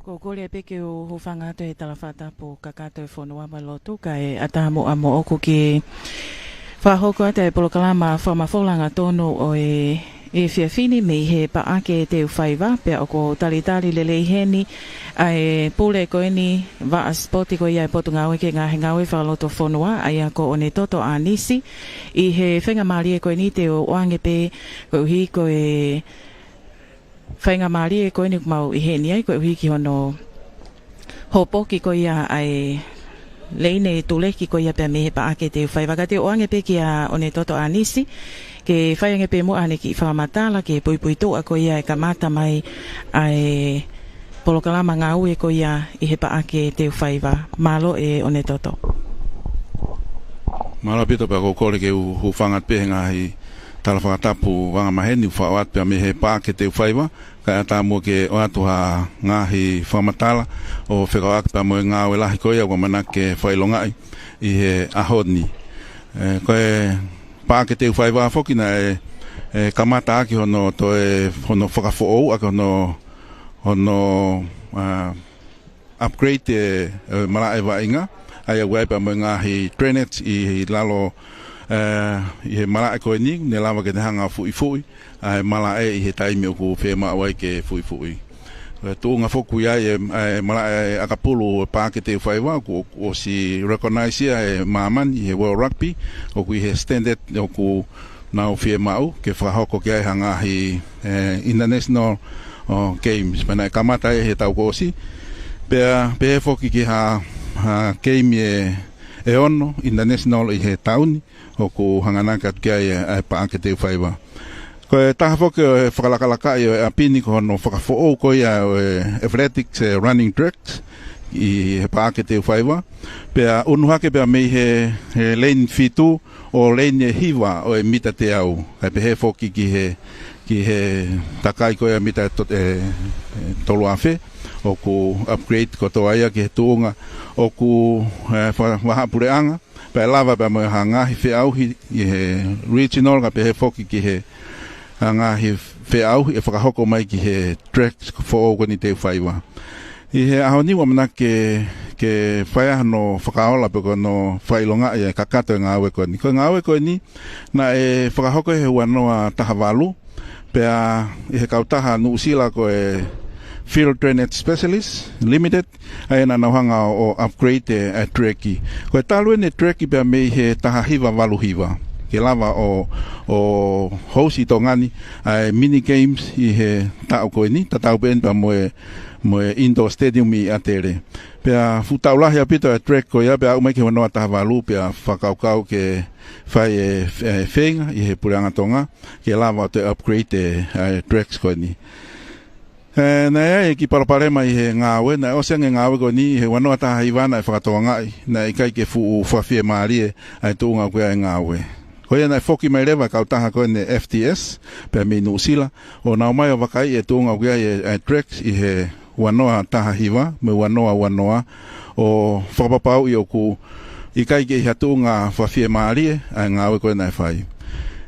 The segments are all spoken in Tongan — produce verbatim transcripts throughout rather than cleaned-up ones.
Ko e kole pē ke u hūfanga atu he tala fakatapu kakato e fonua mo e lotu kae ʻatā muʻa moʻoku ke fakahoko atu e polokalama fakamafola angatonu ʻo e efiafi ni mei he Paʻake Teufaiva, pea ʻoku talitali lelei heni ʻa e pule ko eni vaʻa sipoti ko ia e Potungāue ki he ngaahi ngāue fakalotofonua, ʻa ia ko ʻOnetoto ʻAnisi, ʻi he faingamālie ko eni te u ʻoange pē koeʻuhi ko e faingamālie ko eni ʻoku mau ʻi heni ai koeʻuhi ki hono hōpoki ko ia ʻa e leine tuleki ko ia pea mei he Paʻake Teufaiva. Ka te u ʻoange pē kia ʻOnetoto ʻAnisi ke fai ange pē muʻa haʻane kiʻi fakamatala ki he puipuituʻa ko ia e kamata mai ʻa e polokalama ngāue ko ia ʻi he Paʻake Teufaiva. Mālō e ʻOnetoto. Mālō ʻaupito pea ʻoku ou kole ke u hūfanga atu pē he ngaahi tala fakatapu angamaheni ʻoku faʻo atu pea mei he Paʻake Teufaiva, kae ʻatā muʻa ke ʻoatu ha ngaahi fakamatala ʻo fekauʻaki pea mo e ngāue lahi ko ia ʻoku ʻamanaki ke fakaʻilongaʻi ʻi he ʻaho ni. ʻE, ko e Paʻake Teufaiva foki naʻe, ʻe, kamata ʻaki hono toe, hono fakafoʻou ʻaki hono, hono, ʻa, upgrade e, e malaʻe vaʻinga, ʻa ia ʻoku ʻi ai pea mo e ngaahi drainage ʻi lalo, ʻe, ʻi he malaʻe ko eni, ne lava ke ne hanga ʻo fuʻifuʻi ʻa e malaʻe ʻi he taimi ʻoku fiemaʻu ai ke fuʻifuʻi. Ko e tuʻunga foki ʻoku ʻi ai e, e malaʻe ʻakapulu e Paʻake Teufaiva, ʻoku, ʻoku ʻosi recognize ia ʻe māmani ʻi he World Rugby, ʻoku ʻi he standard ʻoku nau fiemaʻu ke fakahoko ki ai ha ngaahi, e, international, ʻo, games. Pea naʻe kamata ia he taʻu kuo ʻosi. Pea, pehē foki ki ha, ha game ʻe, ʻe ono international ʻi he taʻu ni, ʻoku hanganaki atu ki ai e, e Paʻake Teufaiva. Ko e taha foki ʻo e fakalakalakaʻi ʻo e ʻapi ni ko hono fakafoʻou ko ia ʻo e athletics, e running tracks, ʻi he Paʻake Teufaiva. Pea unu hake pea mei he, he lane fitu ʻo lane ʻe hiva ʻo e mita teau. Kae pehē foki ki he, ki he takai ko ia mita to-, e, e, tolu afe, ʻoku upgrade kotoa ia ki he tuʻunga ʻoku, e, fa-, faʻahinga puleʻanga, pea ʻe lava pea mo ha ngaahi feʻauhi ʻi he regional kae pehē foki ki he, ha ngaahi feʻauhi ʻe fakahoko mai ki he tracks foʻou ko eni Teufaiva. ʻI he ʻaho ni ʻoku ʻamanaki ke, ke fai ai hano fakaola pe ko hono fakaʻilongaʻi e kakato e ngāue ko eni. Ko e ngāue ko eni naʻe fakahoko he ua noa taha valu, pea ʻi he kautaha Nuʻusila ko e Field Drainage Specialist Limited, ʻa ia naʻa nau hanga ʻo, ʻo upgrade e, e track. Ko e talu eni e track pea mei he taha hiva valu hiva ke lava ʻo, ʻo host ʻi Tonga ni ʻa e mini games ʻi he taʻu ko eni, tatau pē eni pea mo e, mo e indoor stadium ʻi ʻAtele. Pea fuʻu taʻu lahi ʻaupito e track ko ia, pea aʻu mai ki he ua noa taha valu, pea fakakaukau ke fai e, e feinga ʻi he Puleʻanga Tonga ke lava ʻo toe upgrade e, e tracks ko eni. ʻE, naʻe ʻi ai e kiʻi palopalema ʻi he ngāue, naʻe ʻosi ange e ngāue ko eni ʻi he ua noa taha hiva naʻe fakatokangaʻi naʻe ʻikai ke fuʻu fakafiemālie ʻa e tuʻunga ʻoku ʻi ai e ngāue. Ko ia naʻe foki mai leva e kautaha ko eni F T S, pea mei Nuʻusila, ʻo nau ō mai ʻo vakaiʻi e tuʻunga ʻoku ʻi ai e, e tracks ʻi he ua noa taha hiva mo e ua noa ua noa, ʻo fakapapauʻi ʻoku ʻikai ke ʻi ha tuʻunga fakafiemālie ʻa e ngāue ko ē naʻe fai.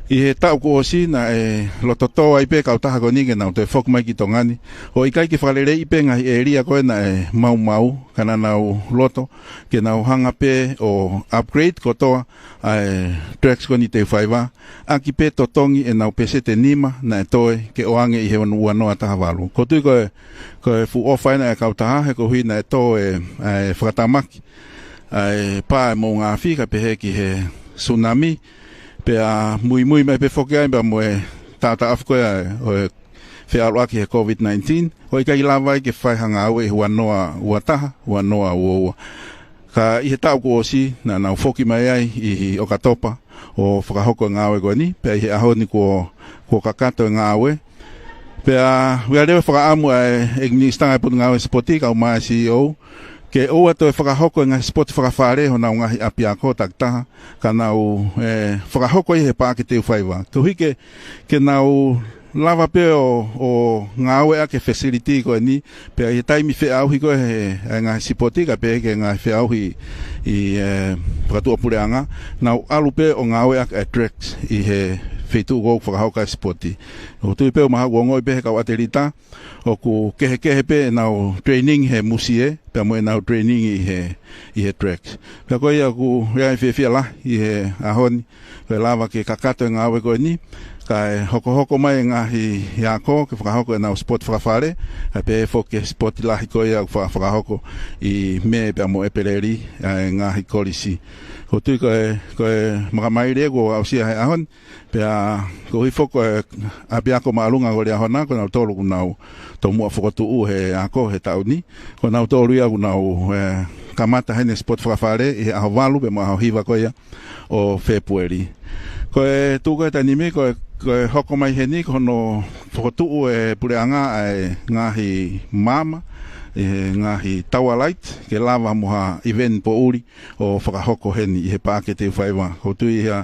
ʻI he taʻu kuo ʻosi naʻe loto tō ai pē e kautaha ko eni ke nau toe foki mai ki Tonga ni, ʻo ʻikai ke fakaleleiʻi pē e ngaahi ʻēlia ko ē naʻe maumau, ka naʻa nau loto ke nau hanga pē ʻo upgrade kotoa ʻa e tracks ko eni Teufaiva, ʻaki pē totongi ʻenau peseti ʻe nima naʻe toe ke ʻoange ʻi he ua noa taha valu. ʻOku ou tui ko e, ko e fuʻu ʻofa ena ʻa e kautaha he koeʻuhi naʻe tō e, ʻa e fakatamaki ʻa e pā ʻo e moʻunga afi kae pehē ki he tsunami, pea muimui mai pē foki ai pea mo e taʻataʻa foki ʻo e, ʻo e feʻaluʻaki he COVID nineteen, ʻo ʻikai lava ai ke fai ha ngāue ʻi he ua noa ua taha, ua noa ua ua. Ka ʻi he taʻu kuo ʻosi, naʻa nau foki mai ai ʻi, ʻi ʻOkatopa ʻo fakahoko e ngāue ko eni, pea ʻi he ʻaho ni kuo, kuo kakato e ngāue. Pea ʻoku ʻi ai leva e fakaʻamu ʻa e ʻEiki Minisitā ʻo e Potungāue Sipoti, kae ʻumaʻā e C E O, ke ʻoua toe fakahoko e ngaahi sipoti fakafale ʻi honau ngaahi ʻapiako takitaha, ka nau, ʻe, fakahoko ia he Paʻake Teufaiva. Koeʻuhi ke, ke nau lava pē ʻo, ʻo ngāueʻaki e facility ko eni, pea ʻi he taimi feʻauhi ko ē he, he ngaahi sipoti, kae pehē ki he ngaahi feʻauhi ʻi, ʻe, fakatuʻapuleʻanga, nau ʻalu pē ʻo ngāueʻaki e tracks ʻi he feituʻu ʻoku fakahoko ai e sipoti. ʻOku ou tui pē ʻoku mahalo ʻoku ongoʻi pē he kau ʻatelita, ʻoku kehekehe pē ʻenau training he musie, pea mo ʻenau training ʻi he, ʻi he track. Pea ko ia ʻoku ʻi ai e fiefia lahi ʻi he ʻaho ni, ko e lava ke kakato e ngāue ko eni, kae hokohoko mai e ngaahi ako ke fakahoko ʻenau sipoti fakafale, kae pehē foki ki he sipoti lahi ko ia ʻoku fa-, fakahoko ʻi Mē pea mo ʻEpeleli, ʻa e ngaahi kolisi. ʻOku ou tui ko e, ko e makamaile kuo aʻusia he ʻaho ni, pea ko e hifo ko e ʻapiako māʻolunga ko Liahona, ko nautolu ʻoku nau tomuʻa fokotuʻu he ako he taʻu ni, ko nautolu ia ʻoku nau, e, kamata heni e sipoti fakafale ʻi he ʻaho valu pea mo e ʻaho hiva ko ia ʻo Fēpueli. Ko e tuʻu ko e taimi ni, ko e, ko e hoko mai heni, ko hono fokotuʻu e puleʻanga ʻa e ngaahi maama, ʻi he ngaahi tower light, ke lava mo ha event poʻuli ʻo fakahoko heni ʻi he Paʻake Teufaiva. ʻOku ou tui ʻi he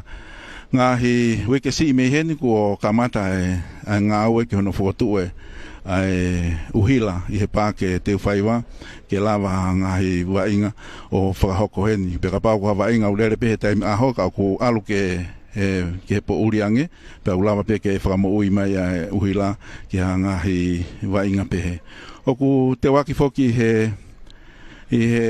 ngaahi uike siʻi mei heni kuo kamata e, ʻa e ngāue ki hono fokotuʻu e, ʻa e ʻuhila ʻi he Paʻake Teufaiva, ke lava ha ngaahi vaʻinga ʻo fakahoko heni. Pea kapau ko ha vaʻinga ʻoku lele pē he taimi ʻaho, ka ʻoku ʻalu ke, e, ki he poʻuli ange, pea ʻoku lava pē ke fakamoʻui mai ʻa e ʻuhila ki ha ngaahi vaʻinga pehē. ʻOku teuaki foki he, ʻi he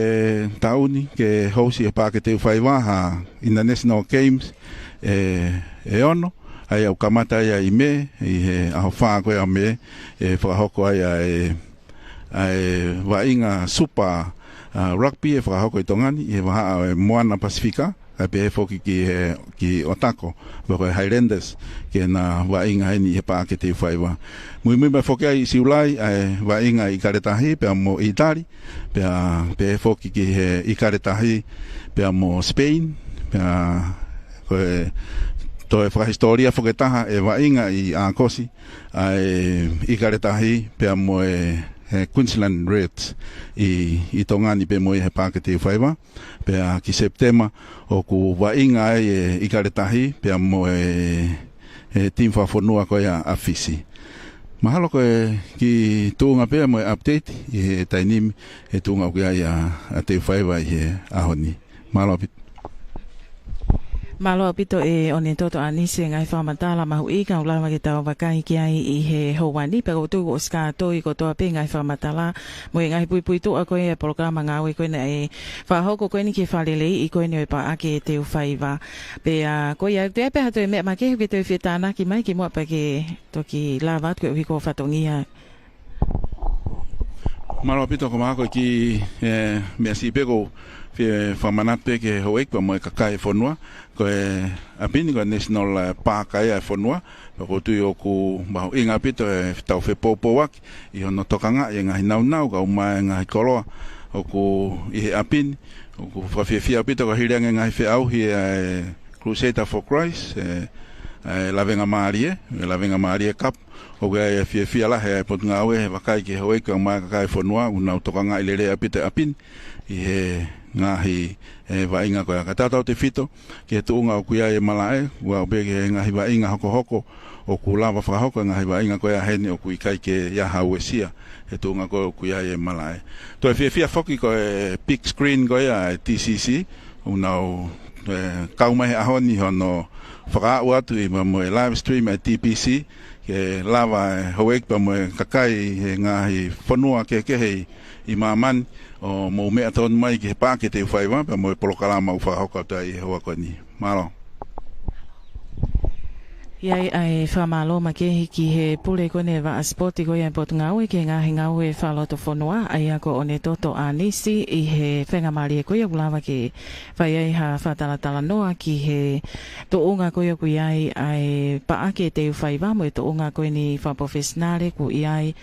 taʻu ni ke host ʻe he Paʻake Teufaiva ha International Games ʻe, ʻe ono, ʻa ia ʻoku kamata ia ʻi Mē, ʻi he ʻaho fā ko ia ʻo Mē, ʻe fakahoko ai ʻa e, ʻa e vaʻinga super, a, rugby ʻe fakahoko ʻi Tonga ni, ʻi he vahaʻa ʻo e Moana Pasifika, kae pehē foki ki he, ki ʻOtako, pea ko e Highlanders, ke na vaʻinga heni ʻi he Paʻake Teufaiva. Muimui mai foki ai ʻi Siulai, ʻa e vaʻinga ʻIkale Tahi, pea mo ʻItali, pea pehē foki ki he ʻIkale Tahi, pea mo Spain, pea ko e toe fakahisitōlia foki ʻe taha e vaʻinga ʻi ʻAokosi, ʻa e ʻIkale Tahi, pea mo e, e Queensland Reds ʻi, ʻi Tonga ni pea mo ia he Paʻake Teufaiva. Pea ki Sepitema ʻoku vaʻinga ai e ʻIkale Tahi pea mo e, e timi fakafonua ko ia ʻa Fisi. Mahalo ko e kiʻi tuʻunga pē mo e update ʻi he taimi ni, e tuʻunga ʻoku ʻi ai ʻa, ʻa Teufaiva ʻi he ʻaho ni. Mālō ʻaupito. Mālō ʻaupito ʻe ʻOnetoto ʻAnisi e ngaahi fakamatala mahuʻinga ʻoku lava ke tau vakai ki ai ʻi he houa ni, pea ʻoku ou tui kuo ʻosi kātoi kotoa pē ngaahi fakamatala mo e ngaahi puipuituʻa ko ia e polokalama ngāue ko ena ʻe fakahoko ko eni ki he Faleleiʻi ko eni ʻo e Paʻake Teufaiva. Pea ko ia, toe ʻi ai pē ha toe meʻa makehe ke toe fie tānaki mai kimuʻa pea ke toki lava atu koeʻuhi ko e fatongia. Mālō ʻaupito, ko mahalo ko e kiʻi, e, meʻa siʻi pē ʻoku ou fie fakamanatu pē ki he houʻeiki pea mo e kakai e fonua, ko e ʻapi ni ko e National, e, Park ia e fonua, pea ʻoku ou tui ʻoku mahuʻinga ʻaupito ʻetau fepoupouaki ʻi hono tokangaʻi e ngaahi nāunau kae ʻumaʻā e ngaahi koloa ʻoku ʻi he ʻapi ni. ʻOku fakafiefia ʻaupito ka hili ange e ngaahi feʻauhi ʻa e Crusader for Christ, e, e Lavengamālie, e Lavengamālie Cup, ʻoku ʻi ai e fiefia lahi ʻa e Potungāue he vakai ki he houʻeiki kae ʻumaʻā e kakai e fonua, ʻoku nau tokangaʻi lelei ʻaupito e ʻapi ni ʻi he ngaahi, e, vaʻinga ko ia. Kae tautautefito ki he tuʻunga ʻoku ʻi ai e malaʻe, ʻoku aʻu pē ki he ngaahi vaʻinga hokohoko ʻoku lava fakahoko e ngaahi vaʻinga ko ia heni ʻoku ʻikai ke ʻi ai ha uesia he tuʻunga ko ē ʻoku ʻi ai e malaʻe. Toe fiefia foki ko e big screen ko ia e T C C, ʻoku nau, e, kau mai he ʻaho ni hono fakaaʻu atu ʻi mo e live stream e T B C, ke lava e houʻeiki pea mo e kakai he ngaahi fonua kehekehe ʻi māmani ʻo mou meʻa tonu mai ki he Paʻake Teufaiva pea mo e polokalama ʻoku fakahoko atu ai he houa ko eni. Mālō. ʻI ai ʻa e fakamālō makehe ki he pule ko eni e vaʻa sipoti ko ia e Potungāue ki he ngaahi ngāue fakalotofonua, ʻa ia ko ʻOnetoto ʻAnisi, ʻi he faingamālie ko ia ʻoku lava ke fai ai ha fakatalatalanoa ki he tuʻunga ko ia ʻoku ʻi ai ʻa e Paʻake Teufaiva mo e tuʻunga ko eni fakapalofesinale ʻoku ʻi ai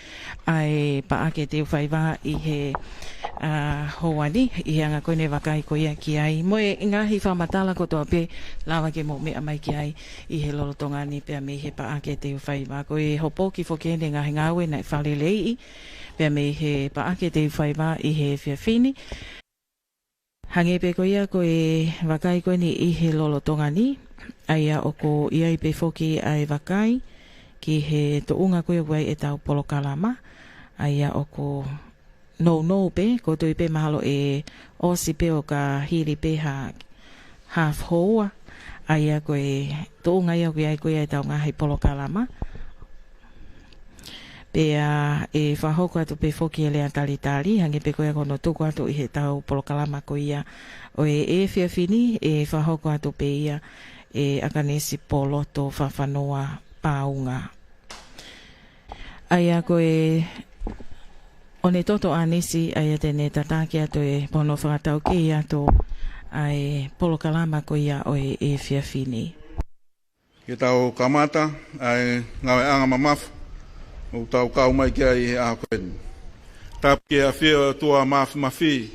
ʻa e Paʻake Teufaiva ʻi he, a, houa ni, ʻi he anga ko eni e vakai ko ia ki ai. Mo e ngaahi fakamatala kotoa pē lava ke mou meʻa mai ki ai ʻi he lolotonga ni pea mei he Paʻake Teufaiva. Ko e hopoki foki eni e ngaahi ngāue naʻe fakaleleiʻi pea mei he Paʻake Teufaiva ʻi he efiafi ni. Hangē pē ko ia ko e vakai ko eni ʻi he lolotonga ni, ʻa ia ʻoku ʻi ai pē foki ʻa e vakai ki he tuʻunga ko ia ʻoku ʻi ai ʻetau polokalama, ʻa ia ʻoku nounou pē, ʻoku ou tui pē mahalo ʻe ʻosi pē ʻo ka hili pē ha half hour, ʻA ia ko e tuʻunga ia ʻoku ʻi ai ko ia ʻetau ngaahi polokalama. Pea ʻe fakahoko atu pē foki e lea talitali, hangē pē ko ia ko hono tuku atu ʻi heʻetau polokalama ko ia ʻo e efiafi ni, ʻe fakahoko atu pē ia ʻe ʻAkanesi Poloto Fafanua Paunga. ʻA ia ko e ʻOnetoto ʻAnisi, ʻa ia te ne tataki atu e pono fakataukei atu ʻa e polokalama ko ia ʻo e efiafi ni. Ke tau kamata ʻa e ngāueʻanga mamafa ʻoku tau kau mai ki ai he ʻaho ko eni. Tapu ki he ʻafio ʻa e ʻOtua Māfimafi,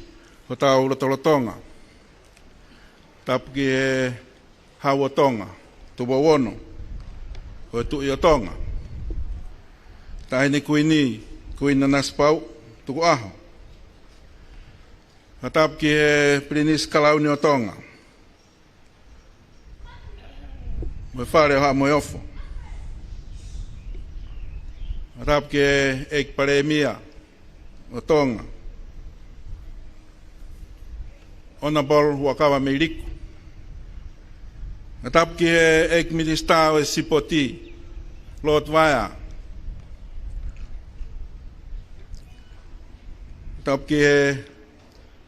hotau lotolotonga. Tapu ki he Hau ʻo Tonga, Tupou Ono, ko e Tuʻi ʻo Tonga. Taʻahine Kuini, Kuini Nanasipauʻu Tukuʻaho. Fakatapu ki he Pilinisi Kalauni ʻo Tonga, mo e Fale ʻo Haʻa Moheofo. Fakatapu ki he ʻEiki Palēmia ʻo Tonga, Honourable Huʻakavameiliku. Fakatapu ki he ʻEiki Minisitā ʻo e Sipoti, Lord Vaea. Fakatapu ki he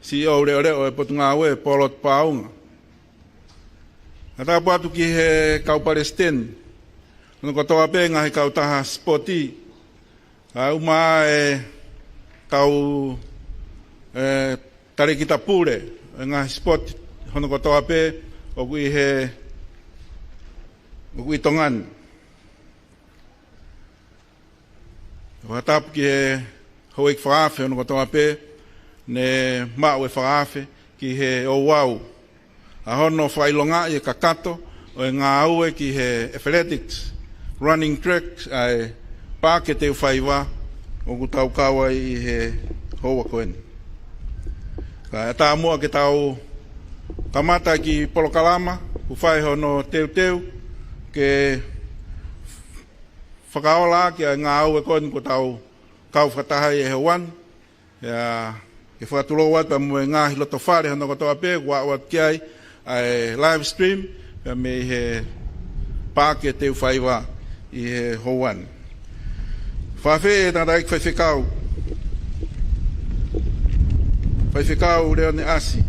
CEO leʻoleʻo ʻo e Potungāue, Poloto Paunga. Fakatapu atu ki he kau palesiteni hono kotoa pē ngaahi kautaha sipoti, kae ʻumaʻā e kau, e, talēkita pule ʻo e ngaahi sipoti hono kotoa pē ʻoku ʻi he, ʻoku ʻi Tonga ni. Fakatapu ki he houʻeiki fakaafe hono kotoa pē ne maʻu e fakaafe ki he ouau ʻa hono fakaʻilongaʻi e kakato ʻo e ngāue ki he athletics, running track, ʻa e paaki teu faiva ʻoku tau kau ai ʻi he houa ko eni. Kae ʻatā muʻa ke tau kamata e kiʻi polokalama, kuo fai hono teuteu ke fakaola ʻaki ʻa e ngāue ko eni kuo tau kau fakataha ai he houa ni. Pea ke fakatulou atu pea mo e ngaahi loto fale hono kotoa pē kuo aʻu atu ki ai ʻa e live stream, pea mei he paaki teu faiva ʻi he houa ni. Fakafeʻi e tangataʻeiki faifekau, Faifekau Leone ʻAsi,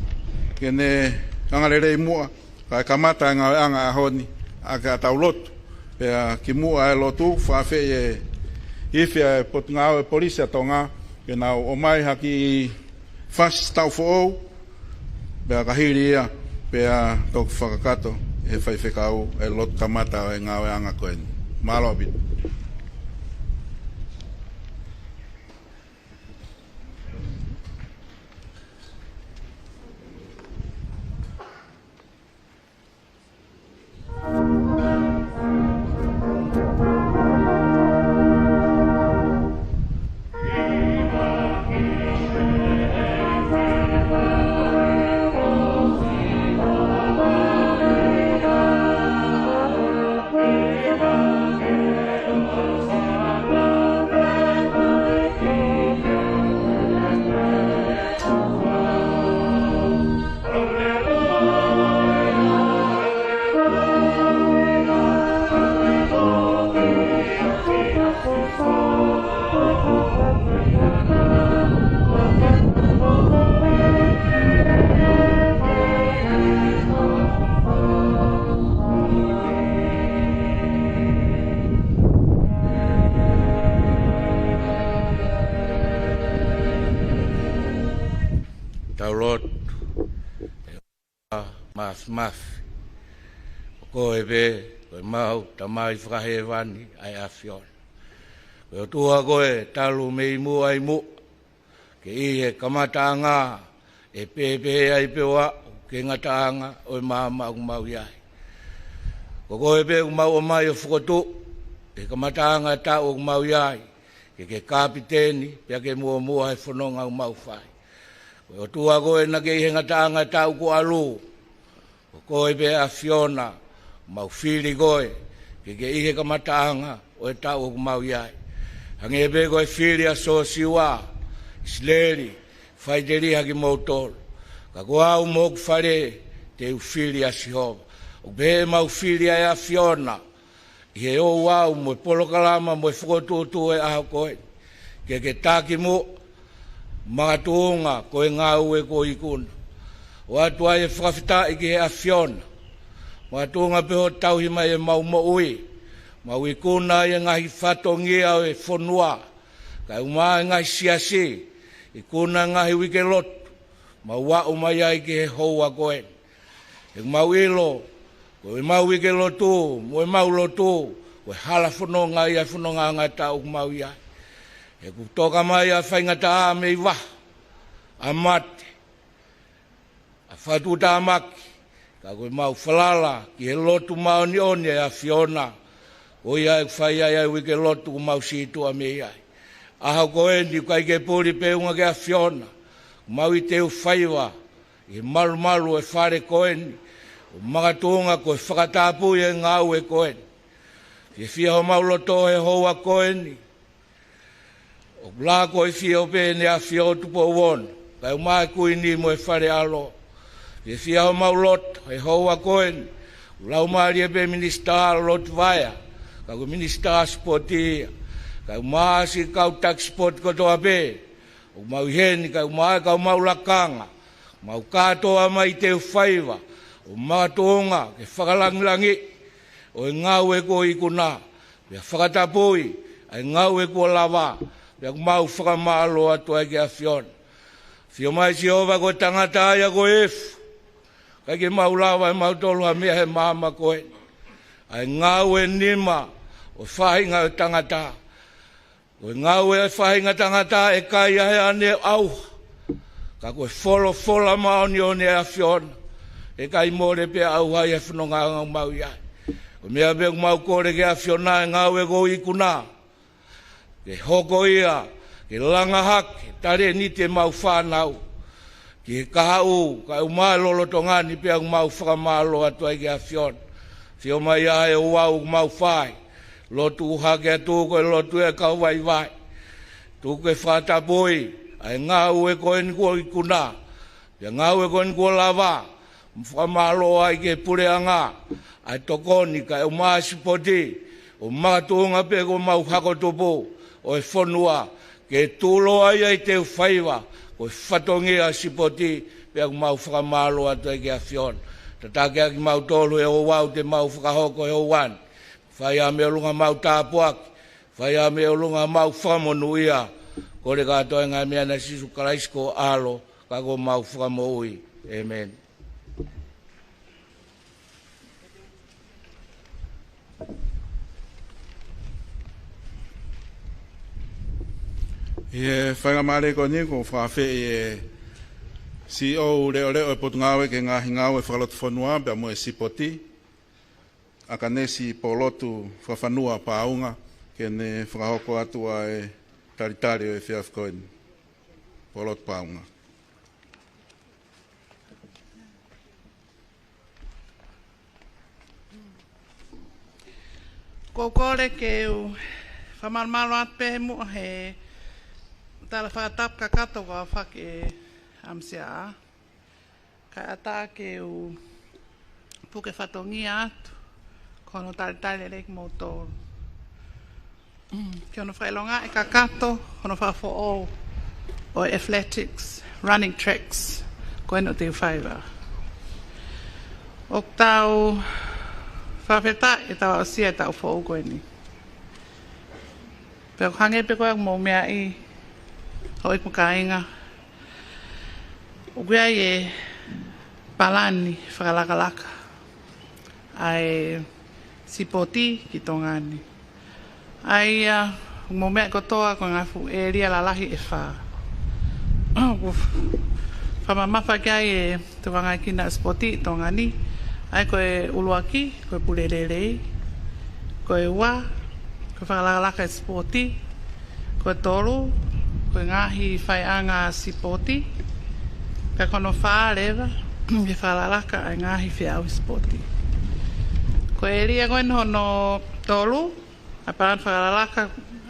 ke ne angalelei muʻa, kae kamata e ngāueʻanga ʻaho ni ʻaki ʻetau lotu. Pea kimuʻa e lotu, fakafeʻi e ifi ʻa e Potungāue Polisi ʻa Tonga ke nau ʻomai ha kiʻi fasi taʻu foʻou, pea ka hili ia, pea toki fakakakato ʻe he faifekau e lotu kamata ʻo e ngāueʻanga ko eni. Mālō ʻaupito. Tau lotu. Māfimafi. Ko koe pē, ko ʻemau Tamai fakahēvani ʻa e ʻAfiona. Ko e ʻOtua koe talu mei muʻa ʻi muʻa, ke ʻi he kamataʻanga ʻe pehē ai pē ʻo aʻu ki he ngataʻanga ʻo e maama ʻoku mau ʻi ai. Ko koe pē ʻoku mau ʻomai ʻo fokotuʻu ʻi he kamataʻanga e taʻu ʻoku mau ʻi ai, ke ke kapiteni, pea ke muʻomuʻa he fononga ʻoku mau fai. Ko e ʻOtua koe naʻa ke ʻi he ngataʻanga e taʻu kuo ʻalu. Ko koe pē ʻAfiona, mau fili koe ke ke ʻi he kamataʻanga ʻo e taʻu ʻoku mau ʻi ai. Hangē pē ko e fili ʻa Sosiua, ʻIsileli, faiteliha kimoutolu. Ka ko au mo hoku fale, te u fili ʻa Sihova. ʻOku pehē ʻemau fili ʻa e ʻAfiona ʻi he ouau mo e polokalama mo e fokotuʻutuʻu ʻo e ʻaho ko eni, ke ke taki muʻa, makatuʻunga ko e ngāue kuo ikuna. ʻOatu ai e fakafetaʻi ki he ʻAfiona, makatuʻunga pē hoʻo tauhi mai ʻemau moʻui, mau ikuna ai e ngaahi fatongia ʻo e fonua, kae ʻumaʻā e ngaahi siasi, ikuna e ngaahi uike lotu, mau aʻu mai ai ki he houa ko eni. He ʻoku mau ʻilo, ko ʻemau uike lotu, mo ʻemau lotu, ko e hala fononga ia e fononga ngata ʻoku mau ʻi ai. He ʻoku toka mai ʻa e faingataʻa mei vaha, ʻa mate, ʻa fakatuʻutāmaki, ka ko ʻemau falala ki he lotu māʻoniʻoni ʻa e ʻAfiona, ko ia ʻoku fai ai ʻa e uike lotu ʻoku mau sītuʻa mei ai. ʻAho ko eni ʻoku ʻikai ke puli pē ʻuhinga ki he ʻAfiona, ʻoku mau ʻi teu faiva, ʻi he malumalu ʻo e fale ko eni, ʻo makatuʻunga ko e fakatapui e ngāue ko eni. Fiefia homau loto he houa ko eni, ʻoku lākoifio pē ʻEne ʻAfio Tupou Ono, kae ʻumaʻā e Kuini mo e Fale ʻAlo. Fiefia homau loto he houa ko eni, ʻoku laumālie pē Minisitā Lotu Vaea, ka ko e Minisitā Sipoti ia, kae ʻumaʻā siʻi kau taki sipoti kotoa pē, ʻoku mau ʻi heni, kae ʻumaʻā e kau maʻu lakanga, mau kātoa mai ʻi teu faiva, ʻo makatuʻunga ke fakalangilangiʻi ʻa e ngāue kuo ikuna, pea fakatapui ʻa e ngāue kuo lava, pea ʻoku mau fakamālō atu ai ki he ʻAfiona. ʻAfio mai Sihova, ko e tangata ia ko e efu, ʻikai ke mau lava ʻe mautolu ha meʻa he māmani ko eni. ʻA e ngāue nima ʻo e faʻahinga ʻo e tangata. Ko e ngāue ʻa e faʻahinga tangata ʻe kai ʻa e ʻaneʻauha, ka ko e folofola māʻoniʻoni ʻa e ʻAfiona ʻe kai mole pē ʻauha ia he fononga ʻoku mau ʻi ai. Ko e meʻa pē ʻoku mau kole ki he ʻAfiona, ʻa e ngāue kuo ikuna, ke hoko ia ke langa hake e talēniti ʻemau fānau ki he kahaʻu, kae ʻumaʻā e lolotonga ni, pea ʻoku mau fakamālō atu ai ki he ʻAfiona. ʻAfio mai ʻa e ouau ʻoku mau fai, lotu hake atu ko e lotu ʻa e kau vaivai. Tuku ke fakatapui ʻa e ngāue ko eni kuo ikuna, pea ngāue ko eni kuo lava, mo fakamālō ai ki he puleʻanga, ʻa e tokoni kae ʻumaʻā e sipoti, ʻo makatuʻunga pē ko ʻemau hako tupu ʻo e fonua, ke tuʻuloa ai ʻa e teu faiva, ko e fatongia ʻo e sipoti, pea ʻoku mau fakamālō atu ai ki he ʻAfiona. Tataki ʻaki kimautolu he ouau te mau fakahoko he houa ni. Fai ʻa e meʻa ʻoku ʻolunga homau tāpuaki, fai ʻa e meʻa ʻoku ʻolunga homau fakamonūʻia. Kole kātoa ʻa e ngaahi meʻa ni ʻia Sīsū Kalaisi ko ho ʻAlo, ka ko homau Fakamoʻui. ʻĒmeni. ʻI he faingamālie ko eni ʻoku ou fakaafeʻi e CEO leʻoleʻo ʻo e Potungāue ki he Ngaahi Ngāue Fakalotofonua pea mo e Sipoti, ʻAkanesi Polotu Fakafanua Paunga, ke ne fakahoko atu ʻa e talitali ʻo e efiafi ko eni. Polotu Paunga. ʻOku ou kole ke u fakamalumalu atu pē muʻa he tala fakatapu kakato kuo aofaki ʻe ʻAmisiaʻa. Kae ʻatā ke u puke fatongia atu, ko hono talitali lelei kimoutolu ki hono fakaʻilongaʻi kakato hono fakafoʻou ʻo e athletics, running tracks, ko eni ʻo e teu faiva. ʻOku tau fakafetaʻi ʻetau aʻusia ʻetau foʻou ko eni. Pea ʻoku hangē pē ko ia ʻoku mou meaʻi, houʻeiki mo kāinga, ʻoku ʻi ai e palani fakalakalaka ʻa e sipoti ki Tonga ni. ʻA ia, ʻoku mou meaʻi kotoa ko e ngaahi fuʻu ʻēlia lalahi ʻe fā ʻoku fakamamafa ki ai e tokanga ki he sipoti ʻi Tonga ni. ʻA ia ko e ʻuluaki, ko e pule lelei. Ko e ua, ko e fakalakalaka e sipoti. Ko e tolu, ko e ngaahi faiʻanga sipoti. Pea ko hono fā leva, ke fakalakalaka ʻa e ngaahi feʻauhi sipoti. Ko e ʻēlia ko eni hono tolu ʻa e palani fakalakalaka,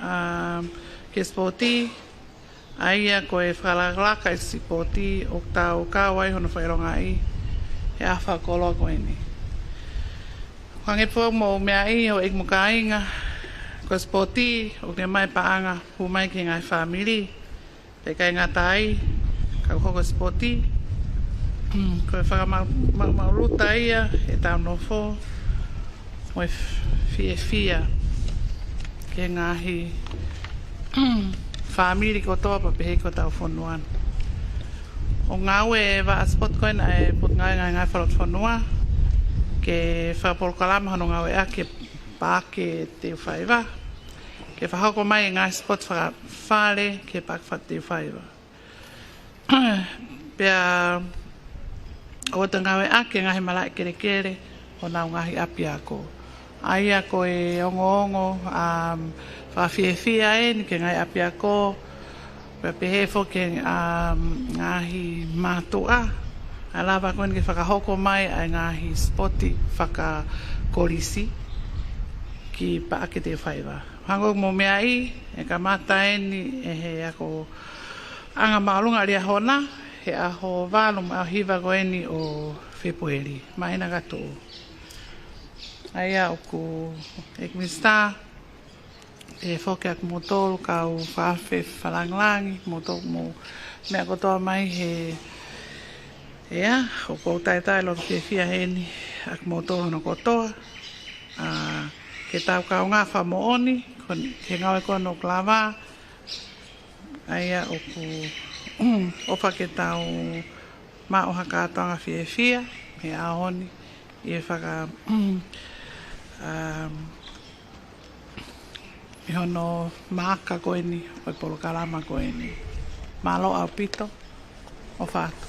um, ki he sipoti, ʻa ia ko e fakalakalaka e sipoti ʻoku tau kau ai hono fakaʻilongaʻi he ʻaho fakakoloa ko eni. Hangē foki mo e meʻa ʻi he ʻeku kāinga, ko e sipoti, ʻoku ne ʻomai paʻanga, hū mai ki he ngaahi fāmili, pea ʻikai ngata ai, ka ʻoku hoko e sipoti. Mm, ko e fakamaʻumaʻuluta ia ʻetau nofo, mo e fiefia ki he ngaahi fāmili kotoa pea pehē ki hotau fonua. ʻOku ngāue e vaʻa sipoti ko ena ʻa e Potungāue Ngāue Fakafonua ke fakapolokalama hono ngāueʻaki e Paʻake Teufaiva, ke fakahoko mai e ngaahi sipoti fakafale ki he Paʻake Teufaiva. Pea ʻoku ngāueʻaki e ngaahi malaʻe kelekele ʻo honau ngaahi ʻapiako. ʻA ia ko e ongoongo, um, fakafiefia eni ki he ngaahi ʻapiako, pea pehē foki ki he, um, ngaahi mātuʻa, ʻa e lava ko eni ke fakahoko mai ʻa e ngaahi sipoti fakakolisi ki Paʻake Teufaiva. Hangē ko e meʻa ʻi, ʻe kamata eni ʻe he ako anga māʻolunga ʻa e ʻaho na, he ʻaho valu mo e ʻaho hiva ko eni ʻo Fēpueli, māhina ka tuʻu. ʻA ia ʻoku, ʻEiki Minisitā, pehē foki ʻa kimoutolu kau fakaafe fakalāngilangi, moutolu mo e meʻa kotoa mai he, ʻa ia, ʻoku ou talitali loto fiefia heni ʻa kimoutolu hono kotoa, ʻa, ke tau kaungā fakamoʻoni, ko e, ki he ngāue ko ena ʻoku lava, ʻa ia ʻoku, ʻofa ke tau maʻu ha kātoanga fiefia he ʻaho ni, ʻi he faka-, um, ʻi hono maaka ko eni, ʻo e polokalama ko eni. Mālō ʻaupito, ʻofa atu.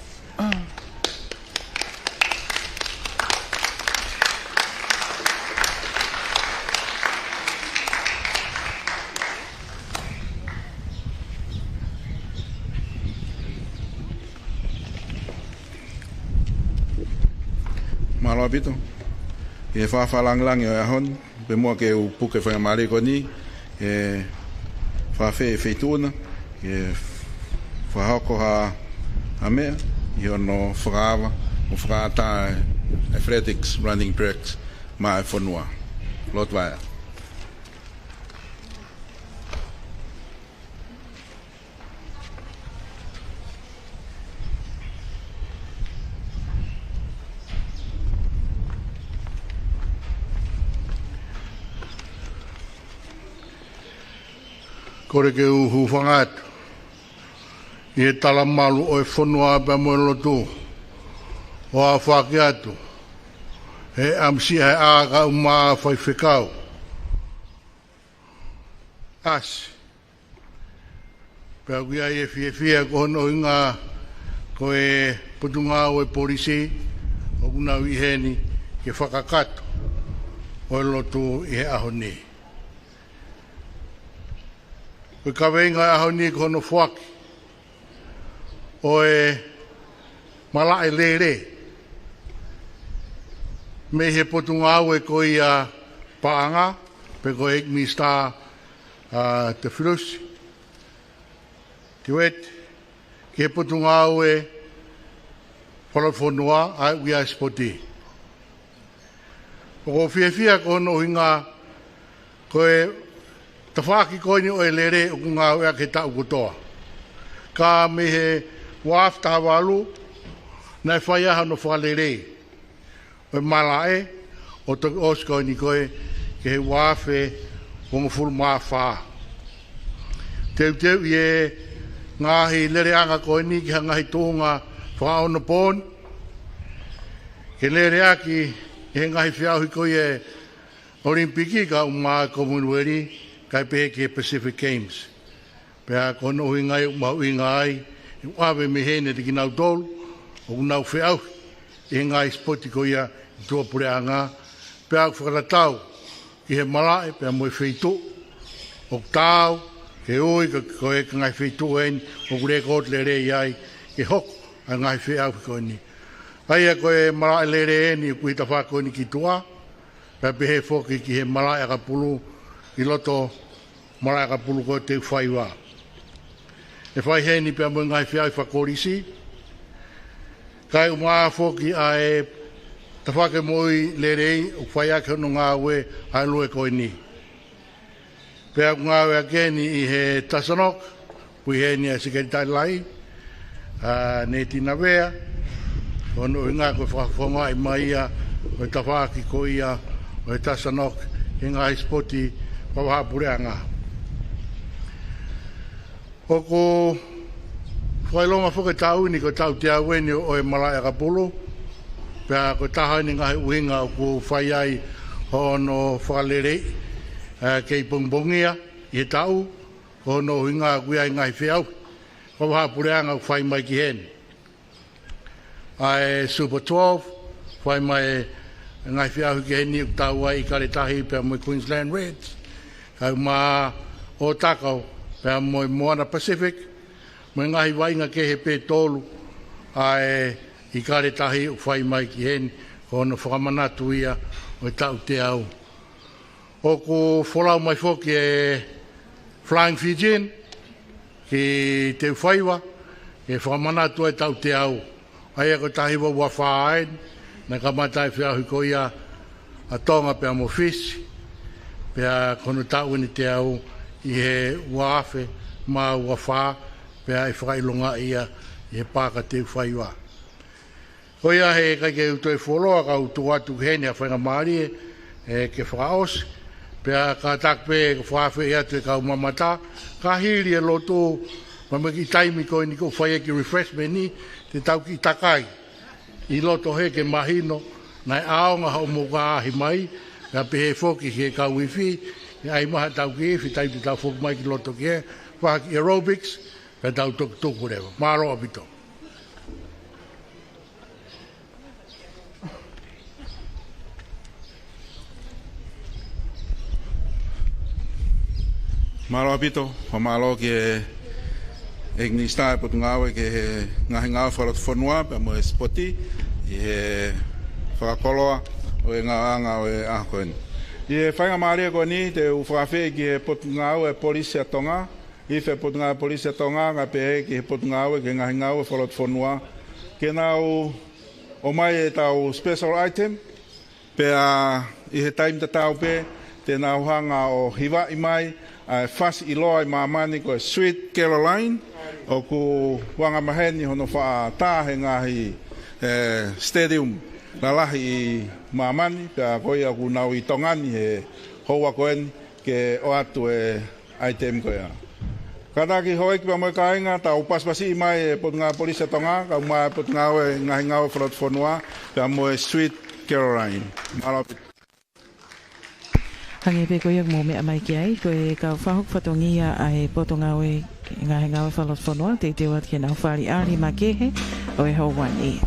Mālō ʻaupito. ʻI he fakaafe fakalāngilangi ʻo e ʻaho ni, pea muʻa ke u puke faingamālie ko eni, ʻe fakaafeʻi e feituʻu na ke fakahoko ha, ha meʻa, ʻi hono fakaava, ʻo fakaʻatā e athletics running tracks maʻa e fonua. Lotu ā. Kole ke u hūfanga atu ʻi he talamalu ʻo e fonua pea mo e lotu, ʻo aofaki atu he ʻamisia he ʻā kae ʻumaʻā faifekau. ʻAsi. Pea ʻoku ʻi ai e fiefia ko hono ʻuhinga ko e Potungāue Polisi ʻoku nau ʻi heni ke fakakakato ʻa e lotu ʻi he ʻaho ni. Ko e kaveinga ʻo e ʻaho ni ko hono foaki ʻo e malaʻe lele mei he Potungāue ko ia Paʻanga, pe ko e ʻEiki Minisitā, ʻa, Tefilosi Tevita, ki he Potungāue Fakafonua, ʻa ia ʻoku ʻi ai e sipoti. ʻOku ou fiefia ko hono ʻuhinga ko e tafaʻaki ko eni ʻo e lele ʻoku ngāueʻaki he taʻu kotoa. Ka mei he ua afe taha valu, naʻe fai ai hono fakalele ʻo e malaʻe, ʻo toki ʻosi ko eni ko ē ki he ua afe hongofulu mā fā. Teuteu ʻi he ngaahi leleʻanga ko eni ki ha ngaahi tuʻunga fakaʻonapooni, ke leleʻaki ʻi he ngaahi feʻauhi ko ia ʻo e ʻOlimipiki kae ʻumaʻā e Commonwealth, kae pehē ki he Pacific Games. Pea ko hono ʻuhinga ia ʻoku mahuʻinga ai ʻeku ʻave mei heni ʻiate kinautolu ʻoku nau feʻauhi ʻi he ngaahi sipoti ko ia ʻi tuʻapuleʻanga, pea ʻoku fakatatau ki he malaʻe pea mo e feituʻu ʻoku taau ke ui, ka ko e ngaahi feituʻu eni ʻoku lēkooti lelei ai ke hoko ʻa e ngaahi feʻauhi ko eni. ʻA ia ko e malaʻe lele eni ʻoku ʻi he tafaʻaki ko eni ki tuʻa, pea pehē foki ki he malaʻe ʻakapulu ʻi loto, malaʻe ʻakapulu ko Teufaiva. ʻE fai heni pea mo e ngaahi feʻauhi fakakolisi, kae ʻumaʻā foki ʻa e tafaʻaki moʻui lelei ʻoku fai ʻaki hono ngāue ʻa e lue ko eni. Pea ʻoku ngāueʻaki eni ʻi he TASANOC, ʻoku ʻi heni ʻa e Sekelitali Lahi, ʻa Netina Vea, ʻo hono ʻuhinga ko e fakafofongaʻi mai ia ʻo e tafaʻaki ko ia ʻo e TASANOC ki he ngaahi sipoti fakavahaʻapuleʻanga. ʻOku fakaʻilonga foki e taʻu ni ko e taʻu teau eni ʻo e malaʻe ʻakapulu, pea ko e taha eni e ngaahi ʻuhinga ʻoku fai ai hono fakaleleiʻi, ʻa, kei pongipongia ʻi he taʻu, ko hono ʻuhinga ʻoku ʻi ai e ngaahi feʻauhi fakavahaʻapuleʻanga ʻoku fai mai ki heni. ʻA e Super twelve, fai mai e ngaahi feʻauhi ki heni ʻoku tau ai ʻIkale Tahi pea mo e Queensland Reds, kae ʻumaʻā ʻOtako pea mo e Moana Pacific, mo e ngaahi vaʻinga kehe pē ʻe tolu ʻa e ʻIkale Tahi ʻoku fai mai ki heni, ko hono fakamanatu ia ʻo e taʻu teau. ʻOku folau mai foki e Flying Fijian ki Teufaiva, ke fakamanatu ai e taʻu teau. ʻA ia ko e taha hiva ua fā eni, naʻe kamata e feʻauhi ko ia ʻa Tonga pea mo Fisi, pea ko hono taʻu eni teau ʻi he ua afe mā ua fā, pea ʻe fakaʻilongaʻi ia ʻi he paaka Teufaiva. Ko ia he ʻikai ke u toe fuoloa, ka u tuku atu ki heni ha faingamālie, ē, ke fakaʻosi. Pea kātaki pē ke u fakaafeʻi atu e kau mamata, ka hili e lotu, pea mo e kiʻi taimi ko eni ʻoku fai e kiʻi refreshment ni, te tau kiʻi takai ʻi loto hē ke mahino naʻe ʻaonga hoʻomou ʻaʻahi mai, pea pehē foki ki he kau ifi, ke ʻai mai haʻatau kiʻi ifi, taimi te tau foki mai ki loto ki he, fai ha kiʻi aerobics, pea tau toki tuku leva. Mālō ʻaupito. Mālō ʻaupito, fakamālō ki he ʻEiki Minisitā e Potungāue ki he Ngaahi Ngāue Fakalotofonua pea mo e Sipoti, ʻi he fakakoloa ʻo e ngāueʻanga ʻo e ʻaho ko eni. ʻI he faingamālie ko eni, te u fakaafeʻi ki he Potungāue Polisi ʻa Tonga, ifi e Potungāue Polisi ʻa Tonga, kae pehē ki he Potungāue ki he Ngaahi Ngāue Fakalotofonua, ke nau ʻomai ʻetau special item, pea ʻi he taimi tatau pē, te nau hanga ʻo hivaʻi mai ʻa e fasi ʻiloa ʻi māmani ko e Sweet Caroline, ʻoku anga maheni hono faʻa tā he ngaahi, ē, stadium lalahi ʻi māmani, pea ko ia ʻoku nau ʻi Tonga ni he houa ko eni ke ʻoatu e item ko ia. Kātaki houʻeiki pea mo e kāinga, tau pasipasiʻi mai e Potungāue Polisi ʻa Tonga, kae ʻumaʻā e Potungāue Ngaahi Ngāue Fakalotofonua, pea mo e Sweet Caroline. Mālō. Hangē pē ko ia ʻoku mou meʻa mai ki ai, ko e kau fakahoko fatongia ʻa e Potungāue Ngaahi Ngāue Fakalotofonua, teuteu atu ke nau fāʻaliʻali makehe ʻo e houa ni.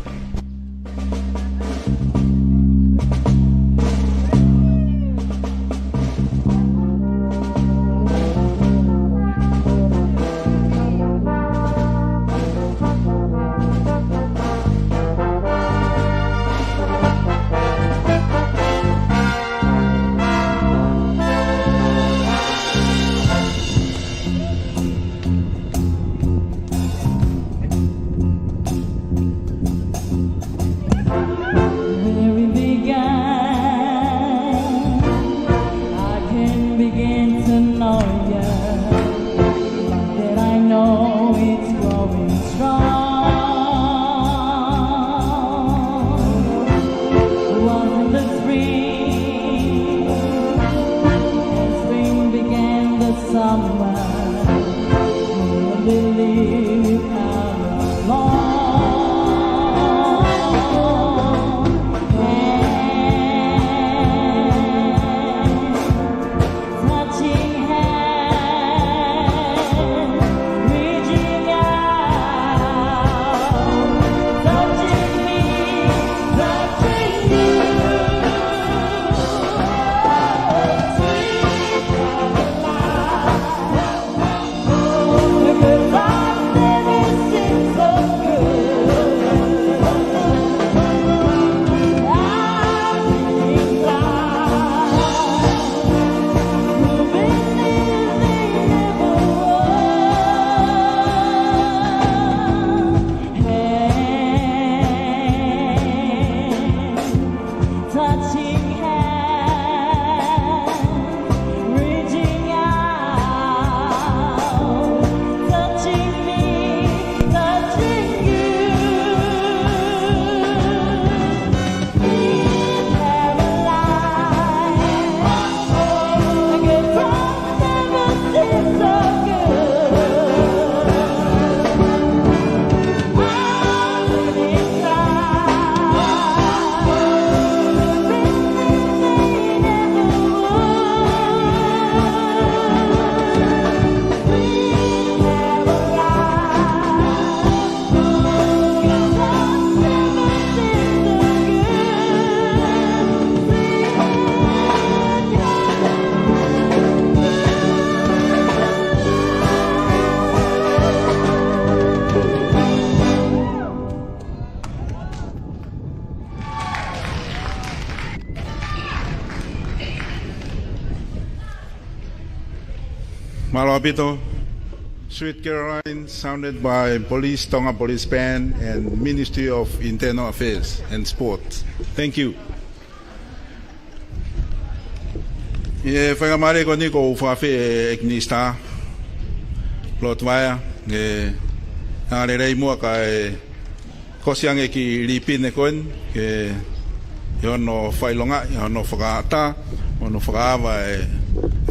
ʻAupito, Sweet Caroline, sounded by Police, Tonga Police Band and Ministry of Internal Affairs and Sports. Thank you. ʻI he faingamālie ko eni ʻoku ou fakafeʻiloaki ʻEiki Minisitā Lord Vaea, ke ʻā lelei muʻa kae kosi ange e kiʻi lipine ko eni, ke ʻi hono fakaʻilongaʻi, ʻi hono fakaʻatā, hono fakaava e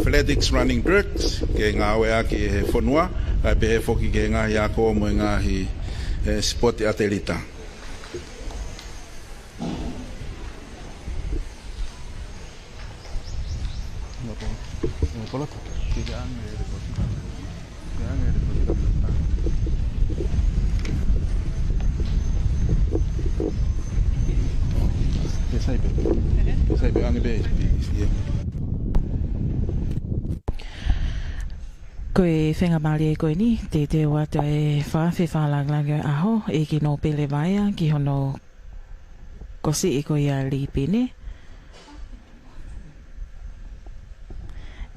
athletics running tracks, ke ngāueʻaki ʻe he fonua, kae pehē foki ki he ngaahi ako mo e ngaahi, e, sipoti ʻatelita. Ko e faingamālie ko eni, teuteu atu e fakaafe fakalāngilangi ʻo e ʻaho, ʻEiki Nōpele Vaea, ki hono kosiʻi ko ia e lipine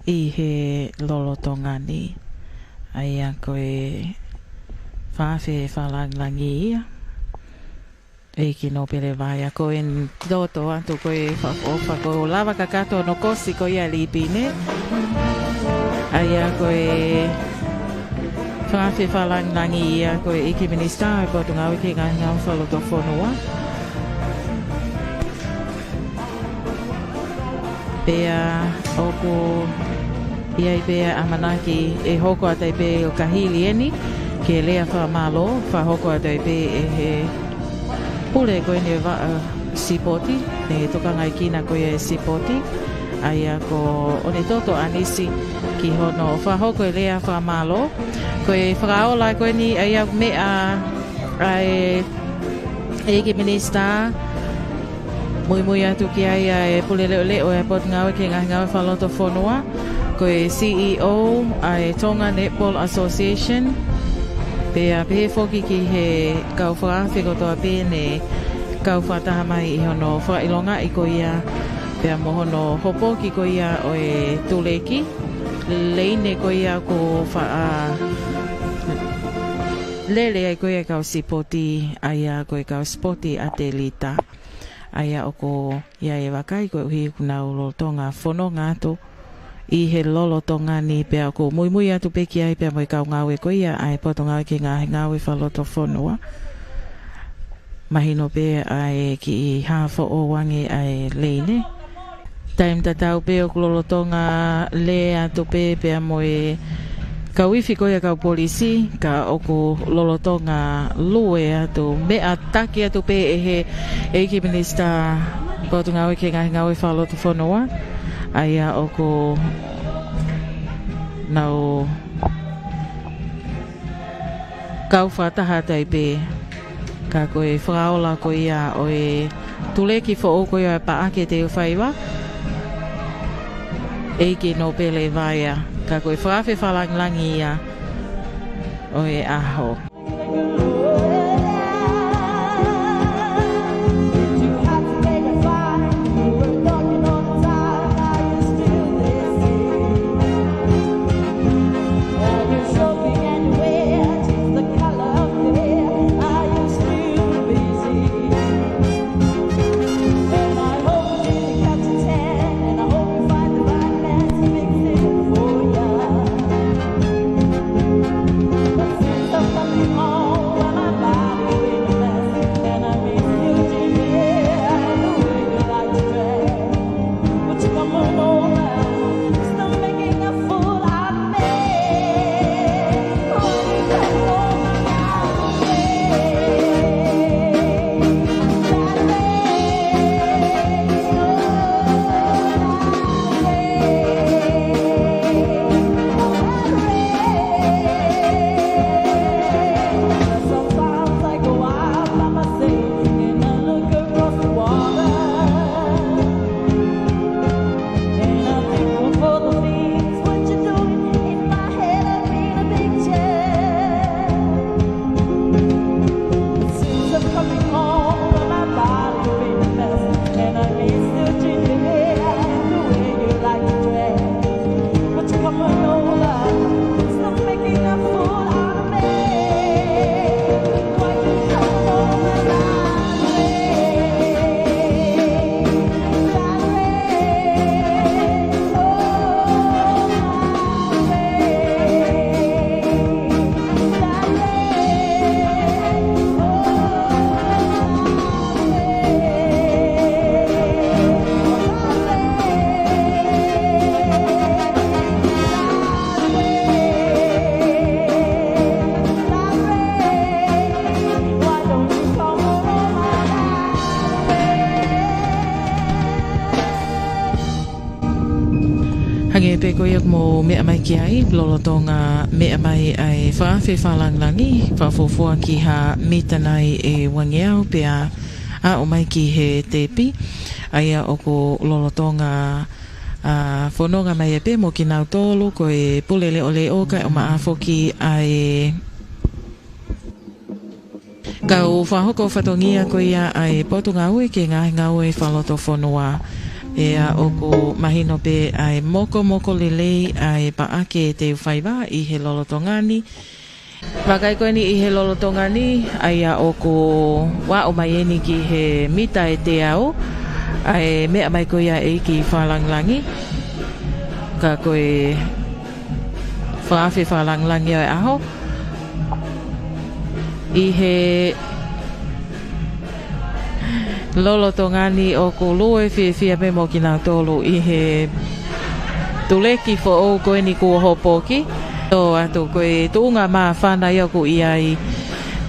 ʻi he lolotonga ni. ʻA ia ko e fakaafe fakalāngilangi ia, ʻEiki Nōpele Vaea, ko eni toto atu ko e fakaʻofa kuo lava kakato hono kosi ko ia e lipine. ʻA ia ko e fakaafe fakalāngilangi ia ko e ʻEiki Minisitā ʻo e Potungāue ki he Ngaahi Ngāue Fakalotofonua. Pea ʻoku ʻi ai pē ʻa e ʻamanaki ʻe hoko atu ai pē ʻo ka hili eni ki he lea fakamālō, fakahoko atu ai pē ʻe he pule ko eni ʻo e vaʻa sipoti, ʻe tokangaekina ko ia e sipoti, ʻa ia ko ʻOnetoto ʻAnisi ki hono fakahoko e lea fakamālō. Ko e fakaola ko eni ʻa ia meʻa ʻa e ʻEiki Minisitā, muimui atu ki ai ʻa e Pule Leʻoleʻo ʻo e Potungāue ki he Ngaahi Ngāue Fakalotofonua, ko e C E O ʻa e Tonga Netball Association, pea pehē foki ki he kau fakaafe kotoa pē ne kau fakataha mai ʻi hono fakaʻilongaʻi ko ia, pea mo hono hopoki ko ia ʻo e tuleki, leine ko ia ʻoku faʻa lele ai ko ia e kau sipoti, ʻa ia ko e kau sipoti ʻatelita. ʻA ia ʻoku ʻi ai e vakai koeʻuhi ʻoku nau lolotonga fononga atu ʻi he lolotonga ni, pea ʻoku muimui atu pē ki ai pea mo e kau ngāue ko ia ʻa e Potungāue ki he Ngaahi Ngāue Fakalotofonua. Mahino pē ʻa e kiʻi hā foʻou ange ʻa e leine. Taimi tatau pē ʻoku lolotonga lele atu pē pea mo e kau ifi ko ia kau polisi, ka ʻoku lolotonga lue atu, meʻa taki atu pē ʻe he ʻEiki Minisitā Potungāue ki he Ngaahi Ngāue Fakalotofonua, ʻa ia ʻoku nau kau fakataha atu ai pē. Ka ko e fakaola ko ia ʻo e tuleki foʻou ko ia ʻo e Paʻake Teufaiva, ʻEiki Nōpele Vaea, ka ko e fakaafe fakalāngilangi ia ʻo e ʻaho. Ko ia ʻoku mou meʻa mai ki ai, lolotonga meʻa mai ʻa e fakaafe fakalangilangi, fakafuofua ki ha mita nai ʻe uangeau pea aʻu mai ki he tepi. ʻA ia ʻoku lolotonga, ʻa, fononga mai ai pē mo kinautolu, ko e pule leʻoleʻo kae ʻumaʻā foki ʻa e kau fakahoko fatongia ko ia ʻa e Potungāue ki he Ngaahi Ngāue Fakalotofonua. Pea ʻoku mahino pē ʻa e mokomoko lelei ʻa e paʻake teu faiva ʻi he lolotonga ni. Vakai ko eni ʻi he lolotonga ni, ʻa ia ʻoku aʻu mai eni ki he mita ʻe teau ʻa e meʻa mai ko ia ʻa e ʻEiki Fakalangilangi. Ka ko e fakaafe fakalangilangi ʻo e ʻaho ʻi he lolotonga ni. ʻOku lue fiefia pē mo kinautolu ʻi he tuleki foʻou ko eni kuo hopo ki. Tō atu ko e tuʻunga māfana ia ʻoku ʻi ai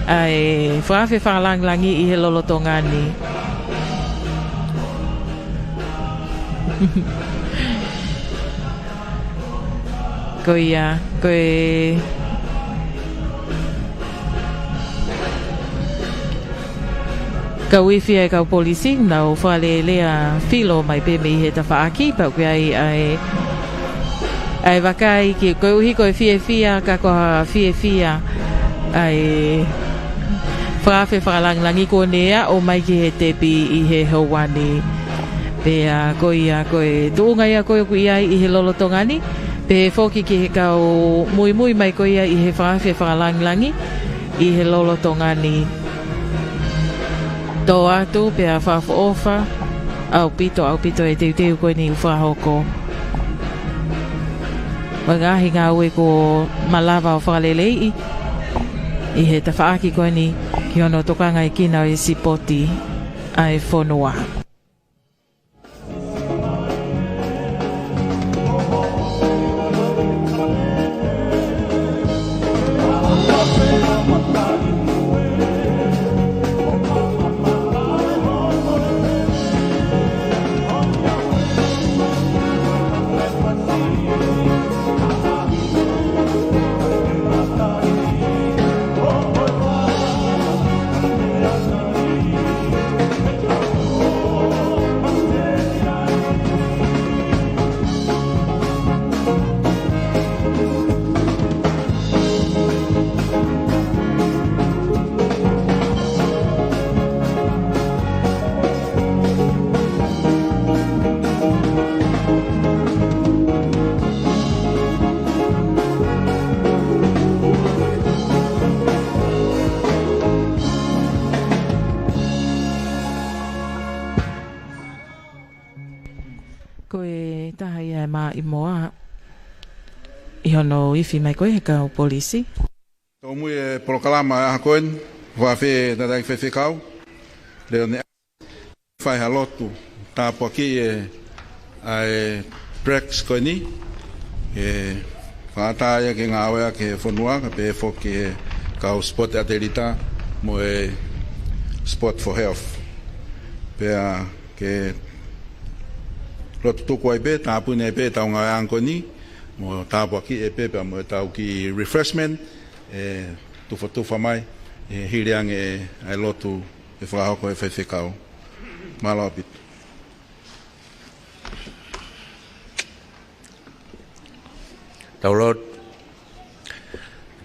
ʻa e fakaafe fakalangilangi ʻi he lolotonga ni. Ko ia, ko e kau ifi ʻa e kau polisi, nau fakalelea filo mai pē mei he tafaʻaki, pea ʻoku ʻi ai ʻa e, ʻa e vakai ki, koeʻuhi ko e fiefia, ka ko ha fiefia ʻa e fakaafe fakalangilangi kuo ne aʻu mai ki he tepi ʻi he houa ni. Pea ko ia ko e tuʻunga ia ko ē ʻoku ʻi ai ʻi he lolotonga ni, pehē foki ki he kau muimui mai ko ia ʻi he fakaafe fakalangilangi ʻi he lolotonga ni. Tō atu pea fakaʻofoʻofa ʻaupito, ʻaupito e teuteu ko eni ʻoku fakahoko. Mo e ngaahi ngāue kuo malava ʻo fakaleleiʻi ʻi he tafaʻaki ko eni ki hono tokangaekina ʻo e sipoti ʻa e fonua. Ko e taha ia e maʻimoa ʻi hono ifi mai ko ē he kau polisi. Tau mui e polokalama ʻa e ʻaho ko eni, fakaafe ʻe he tangataʻeiki faifekau, leo ne fai ha lotu, tāpuakiʻi e, ʻa e Blacks ko eni, ʻe fakaʻatā ia ke ngāueʻaki ʻe he fonua, kae pehē foki ki he kau sport atelita, mo e Sport for Health. Pea ke lotu tuku ai pē, tāpuni ai pē ʻetau ngāueʻanga ko eni, mo tāpuakiʻi pē, pea mo ʻetau kiʻi refreshment, ʻe tufatufa mai, ʻe hili ange ʻa e lotu ʻe fakahoko ʻe he faifekau. Mālō ʻaupito. Tau lotu.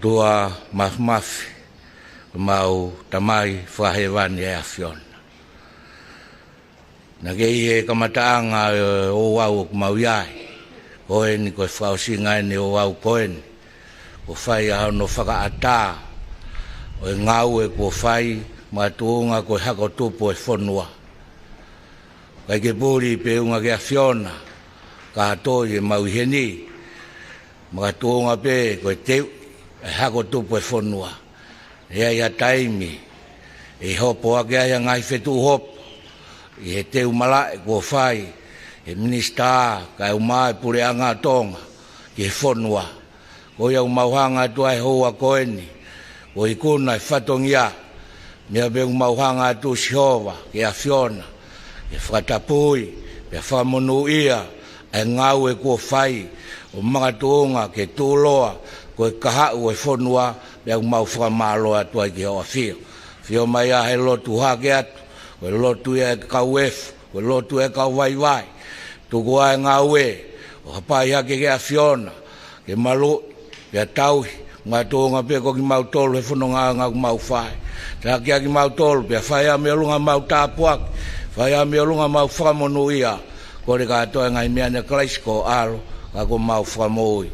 ʻOtua Māfimafi, ʻemau Tamai Fakahēvani ʻa e ʻAfiona. Naʻe ʻi he kamataʻanga ʻo e ouau ʻoku mau ʻi ai, ko eni ko e fakaʻosinga eni ʻo e ouau ko eni, kuo fai ʻa hono fakaʻatā ʻo e ngāue kuo fai, makatuʻunga ko e hako tupu ʻo e fonua. ʻIkai ke puli pe ʻunga ki he ʻAfiona kātoa ʻemau ʻi heni, makatuʻunga pē ko e teu ʻa e hako tupu ʻo e fonua. ʻE ʻi ai ha taimi ʻe hopo ake ai ha ngaahi fetuʻu hopo ʻi he teu malaʻe kuo fai ʻe he minisitā kae ʻumaʻā e puleʻanga ʻo Tonga ki he fonua. Ko ia ʻoku mau hanga atu ai he houa ko eni, kuo ikuna e fatongia, meʻa pē ʻoku mau hanga atu Sihova ki he ʻAfiona, ke fakatapui, pea fakamonūʻia ʻa e ngāue kuo fai ʻo makatuʻunga ke tuʻuloa ko e kahaʻu ʻo e fonua, pea ʻoku mau fakamālō atu ai ki hoʻo ʻafio. ʻAfio mai ā he lotu hake atu, ko e lotu ia ʻa e kau efu, ko e lotu ʻa e kau vaivai. Tuku ā e ngāue ʻo hapai hake ki he ʻAfiona, ke maluʻi, pea tauhi, makatuʻunga pē ko kimautolu he fononga ʻoku mau fai. Taki ʻa kimautolu, pea fai ā mei ʻolunga homau tāpuaki, fai ā mei ʻolunga homau fakamonūʻia, kole kātoa e ngaahi meʻa ni ʻia Kalaisi ko ho ʻAlo, ka ko homau Fakamoʻui.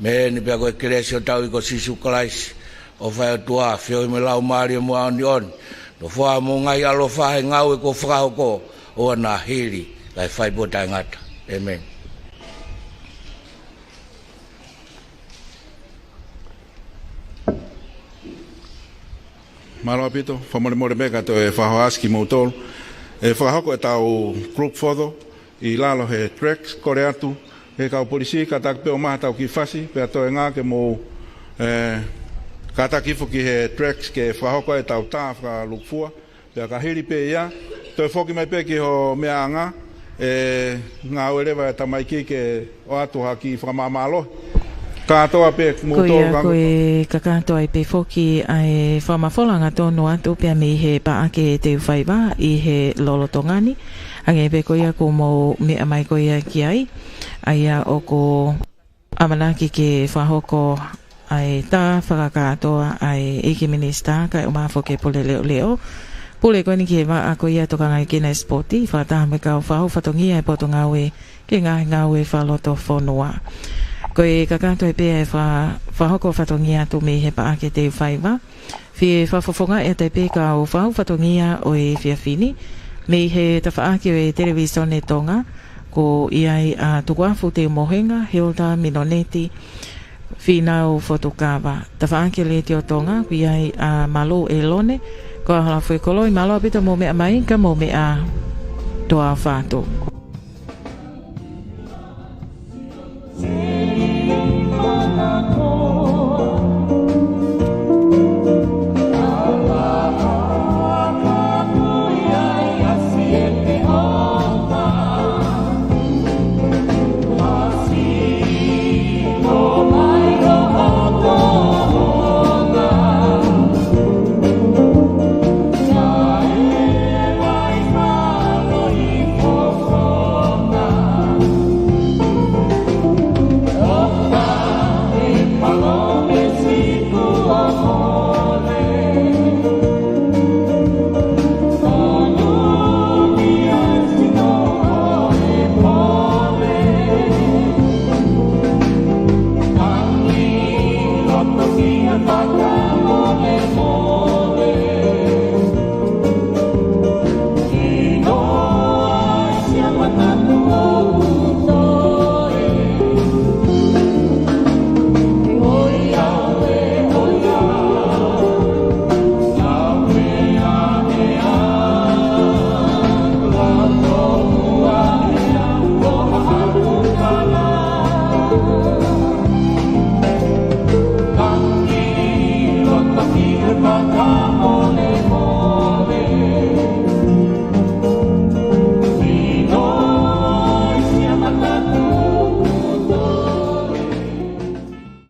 Mei heni pea ko e kelesi ʻo hotau ʻEiki ko Sīsū Kalaisi, ʻofa ʻa e ʻOtua, feohi mo e Laumālie Māʻoniʻoni, nofoʻia mo e ngaahi ʻaloʻofa he ngāue kuo fakahoko, ʻoua naʻa hili, kae fai pē ʻo taʻengata. ʻĒmeni. Mālō ʻaupito, fakamolemole pē ka toe fakahohaʻasi kimoutolu. ʻE fakahoko ʻetau group photo ʻi lalo he tracks, kole atu he kau polisi kātaki pē ʻo maʻu haʻatau kiʻi fasi, pea toe ngā ke mou, ē, kātaki hifo ki he tracks ke fakahoko ʻetau tā fakalūkufua. Pea ka hili pē ia, toe foki mai pē ki hoʻo meʻaʻanga, ʻe ngāue leva e tamaiki ke ʻoatu ha kiʻi fakamāmālohi. Kātoa pē, ko ia, kimoutolu ka ko e kakato ai pē foki ʻa e fakamafola hangatonu atu pea mei he Paʻake Teufaiva ʻi he lolotonga ni. Hangē pē ko ia kuo mou meʻa mai ko ia ki ai. ʻA ia ʻoku ʻamanaki ke fakahoko ʻa e tā fakakātoa ʻa e ʻEiki Minisitā kae ʻumaʻā foki e Pule Leʻoleʻo. Pule ko eni ki he vaʻa ko ia tokangaʻi kinautolu e sipoti, fakataha mo e kau fakahoko fatongia ʻa e Potungāue ki he Ngaahi Ngāue Fakalotofonua. Ko e kakato ai pē ʻa e fa-, fakahoko fatongia atu mei he Paʻake Teufaiva. Fie fakafofongaʻi atu ai pē kau fakahoko fatongia ʻo e efiafi ni, mei he tafaʻaki ʻo e Televīsone Tonga, ko ia ʻa Tukuafu Teumohenga, Hilda Minoneti, Fīnau Fotukava. Tafaʻaki Letiō Tonga, ko ia ʻa Malu ʻElone, ko Aholafue Koloi. Mālō ʻaupito hoʻomou meʻa mai, ka mou meʻa toa ʻofa atu.